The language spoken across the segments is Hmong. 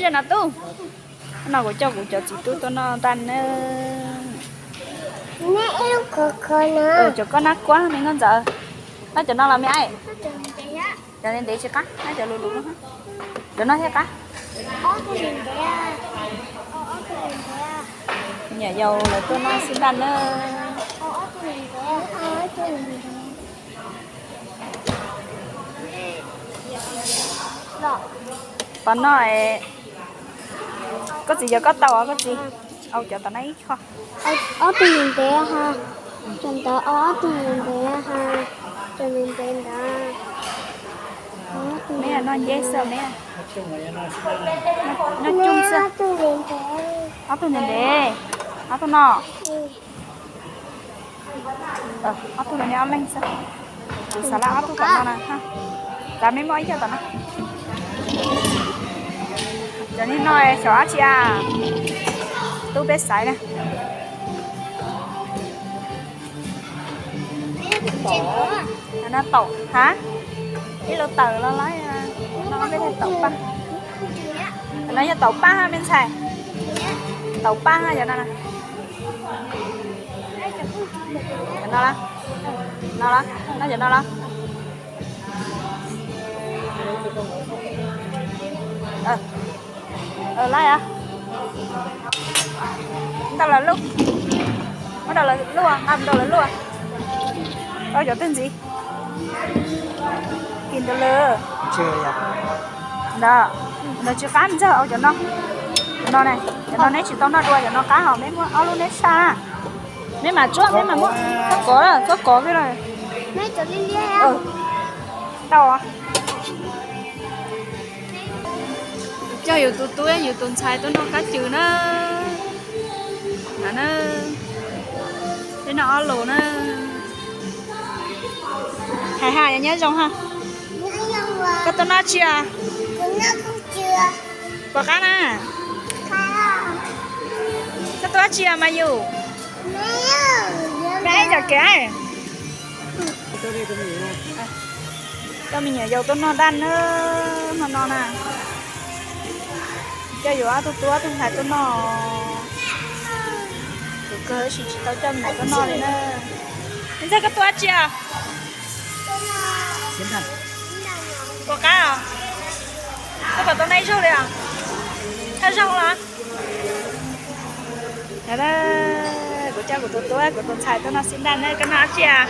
Ze no tub. No kuv coj kuv cov txiv tub tuaj noj tag na. Cov koj nab kuab me nkauj ntxawm. Noj cov no los me aim. Cov ntev tsis qab, noj cov lus lus. Cov no thiaj qab. Niam yau lawv tuaj noj xib ntaj na. Pov no, koj txiv yog koj tau os koj txiv. Au cov tom no ib qho. Ob tug ntev ntev ha, cov ntawd ob tug ntev ntev ha, cov ntev ntev ntawd. Me noj nceb xwb me. Noj coob xwb. Ob tug ntev ntev, ob tug no. Ob tug no ne ob leeg xwb. Kuv xav lab ob tug tom no na. Kav me muaj ib co tom no. Cov niag no xyov dab tsi a. Tub peb xaiv na. No taum ha. Ib lub tawm los lawm. No peb taum paj. No yog taum paj ha me ntxhais. Taum paj ha cov no. Cov no los, no los, no cov no los. Lawm, ntau lawm luj, muab rau lawv luaj, nqa rau lawv luaj. Tau cov twg ntxiv? Kis ntawd lawm. Ntawd, ntawd tsis qab ntxawg au cov no. Cov no ne, cov no neb tsis tau noj dua, cov no qab hos neb muab ob lub neb saj na. Neb mam tsuab, neb mam muab txhob kov, txhob kov kiag lawm. Tau. Coj yus tus tub yus tus ntxhais tuaj noj kab cws na. Peb noj ob lus na. Hais ha, yog nyob zoo ha. Koj tuaj noj tsi os? Puas qab na? Koj tuaj tsi os mas yus? Peb cov kev. Coj me nyuam yaus tuaj noj daj na, hmo no na. Coj yus ob tug tub ob tug ntxhais tuaj noj. Tus kawg tab sis tsis tau coj me nyuam tuaj noj li na. Me ntxhais koj tuaj tsi os? Puas qab os? Koj puas tau noj ib zaug li os? Thawj zaug los? Kuv coj kuv tus tub kuv tus ntxhais tuaj noj xib ntaj na, koj noj dab tsi os?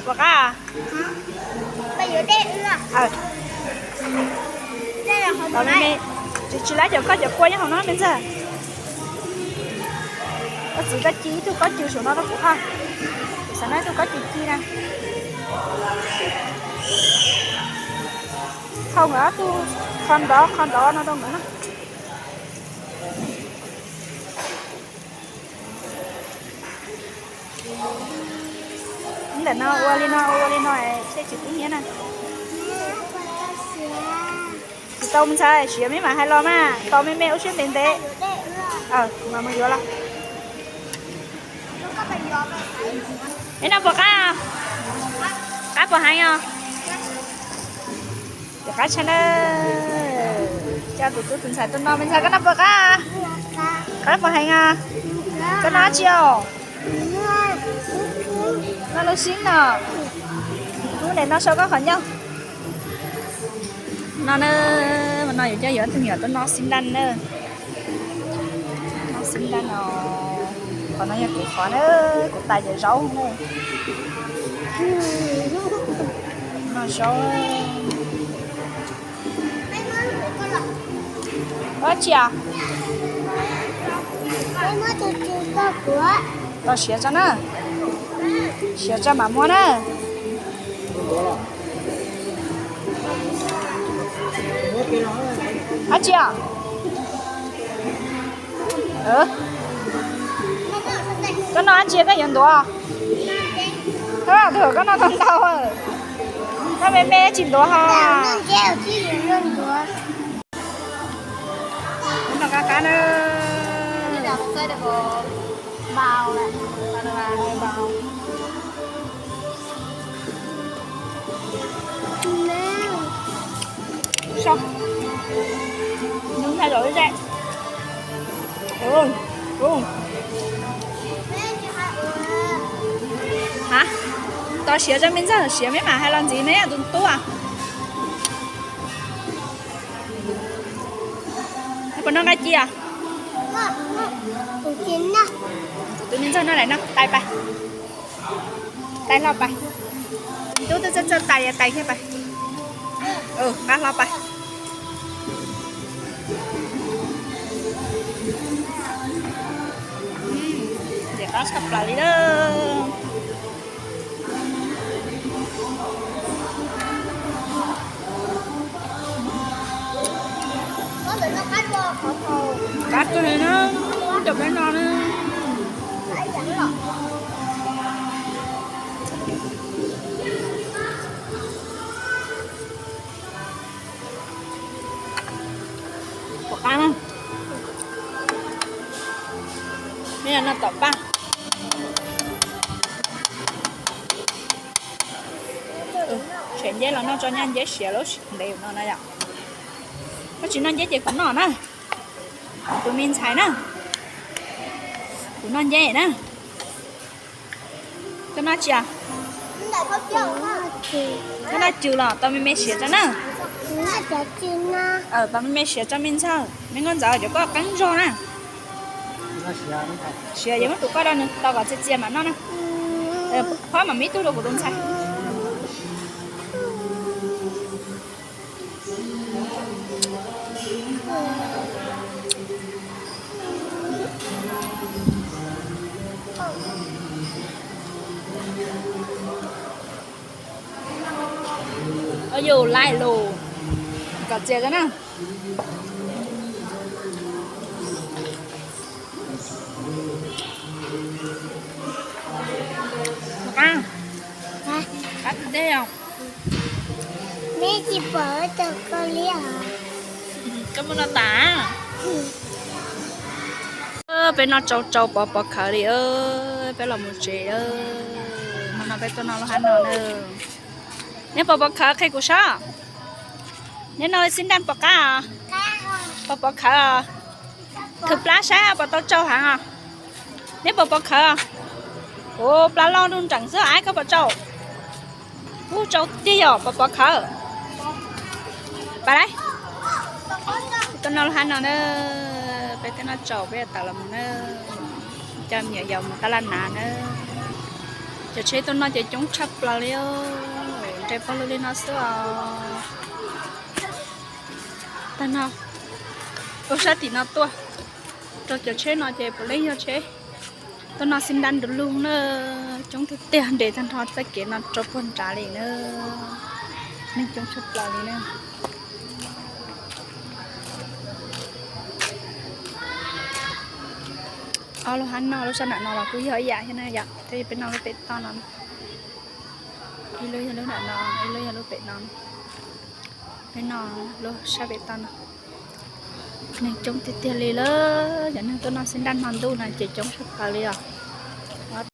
Puas qab os? Tsis tsis lab cov koj cov kua nyob hauv no me ntxhais. Koj txiv koj ci ib tug kab cws saum no rau kuv ha. Kuv xav noj ib tug kab cws ci na. Thau nkawd ob tug qho ntov qho ntov no rau nkawd noj. Ntawm no ua li no ua li no, seb tsis pub nyiab na. Tsis tau me ntxhais, siav me mam hais los mas, tos me me ua siab ntev ntev. Mas mus yuav los. Ib no puas qab? Qab puas heev os? Puas qab tshaj na. Coj tus tub tus ntxhais tuaj noj, me ntxhais koj noj puas qab? Qab puas heev os? Koj noj dab tsi os? Noj lub xib no. Lub ntawm no sau koj qhov ncauj. No na, no yus coj yuav tus me nyuam tuaj noj xib ntaj na. Noj xib ntaj no, qhov no yog kuv qhov na, kuv tais cov zaub na. Noj zaub. Ua dab tsi os? Tos siav tso na. Siav tso mam muab na. Dab tsi os? Koj noj dab tsi koj yuav ntuav? Koj noj tau ntau. Noj me me tsis ntuav ho. Noj qab qab na. Zaum ze. Ha, tos siav tso me ntxawg, siav me mam hais los ntxiv ne tus tub. Puas noj nqaij ci os? Kuv tus me ntxawg no lawm no, tais pais. Tais hlo pais. Tus tub twb txawj txawj tais, tais kiag pais. Nqa hlo pais. Ntxim qab tshaj plaws li lawm. Qab kawg li na, cov peb no na. Pom qab na. Mej no tom paj. Tshem nceb los noj tso, nyaj nceb siav lub ntev no na yom. Koj tsis noj nceb ces kuv noj na. Tus me ntxhais na, kuv noj nceb na. Koj noj tsi? Koj noj cws los tau me me siav tso na. Tau me me siav tso me ntxawg, me nkauj ntxawm, cov koj qeeb zog na. Siav yog muab tus koj rau nws tau kom txias txias mam noj na. Phob mam mib tug rau kuv tus ntxhais. Yus laij lus kom txias na. Qab, qab tiag tiag os. Koj muab noj tas. Peb noj tsau tsau pov pov khawv li, peb los mus tsev. Hmo no peb tuaj noj lub hab no na. Neb pov pov khawv qhia kuv saib. Neb noj xib nraj pov qab os? Pov pov khawv os? Thwm plab saib pov tau tsau heev os. Neb pov pov khawv os? Ua plab loj nruj nreem xwb, koj pov tsau? Ub, tsau tiag yog pov pov khawv. Pab lawm, tuaj noj lub hab no na. Peb tuaj noj tsau peb yuav tawm los mus na. Coj me nyuam yaus mus tab laj hnav na. Cov tsheb tuaj noj ces coob tshaj plaws li, nres pog lug li no xwb os. Tag no, ua sab tim no tuaj rau cov tsheb no ces puav leej yog tsheb tuaj noj xib nraj nrov lug na. Coob tiag tiag, nres tag nrho txoj kev no rau puag nrad li na. Neeg coob tshaj plaws li na. Ob lub hab no, lub sab nram no los kuj yog ib yam thiab na yom, tab sis peb noj lub pem toj no. Ib lub yog lub nram no, ib lub yog lub pem no. Peb noj lub sab pem toj no. Neeg coob tiag tiag li lawm, cov neeg tuaj noj xib nraj hmo ntuj no ces coob tshaj plaws li os.